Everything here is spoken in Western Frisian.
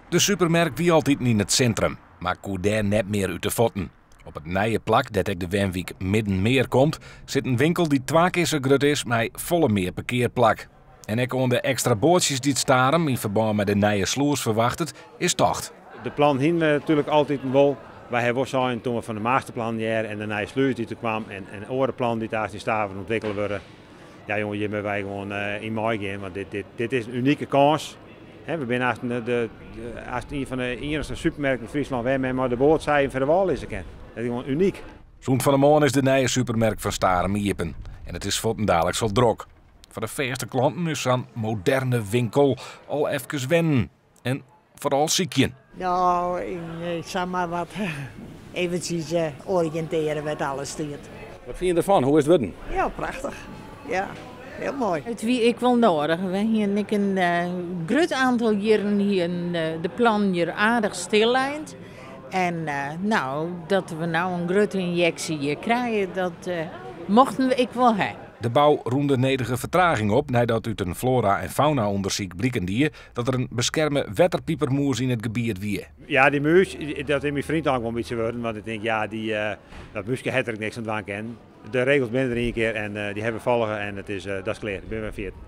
De supermerk wie altiten yn it sintrum, mar koe dêr net mear út de fuotten. Op it nije plak, dêr't ek de wenwyk Middenmeer komt, sit in winkel dy't twa kear sa grut is mei folle mear parkearplak. En ek oan de ekstra boatsjes dy't Starum yn ferbân mei de nije slûs ferwachtet, is tocht. De plan hiene we natuerlik altiten wol. Wy hawwe wol sein toen we fan de masterplan hearden en de nije slûs dy't der kwam en oare plannen dy't aanst yn Starum ûntwikkele wurde. Ja jonge, hjir moatte wy gewoan yn meigean, want dit, dit, dit is in unike kâns. We binne aanst de, de, aanst ien fan de iennichste supermerken yn Fryslân wêr men mei de boat sa foar de wâl lizze kin. Dat is gewoan unyk. Sûnt fan 'e moarn is de nije supermerk fan Starum iepen en it is fuortendaliks al drok. Foar de fêste klanten is sa'n moderne winkel al efkes wennen en foaral sykjen. No, ik sil mar wat eventsjes oriïntearje wêr't alles stiet. Wat fine je derfan? Hoe is it wurden? Ja, prachtich. Ja, hiel moai. It wie ek wol nedich. We hiene ek in grut oantal jierren hiene de plannen hjir aardich stillein. En no, dat we no in grutte ynjeksje hjir krije, dat mochten we ek wol ha. De bou rûn de nedige fertraging op neidat út in flora en fauna-ûndersyk bliken die dat der in beskerme wetterpipermûs yn it gebiet wie. Ja, dy mûs, dat is myn freon ek wol in bytsje wurden, want ik tink, ja, dy, dat mûske hat der ek niks oan dwaan kinnen. De regels binne der ien kear en dy hawwe we folge en it is, dat is klear, binne we ferjitten.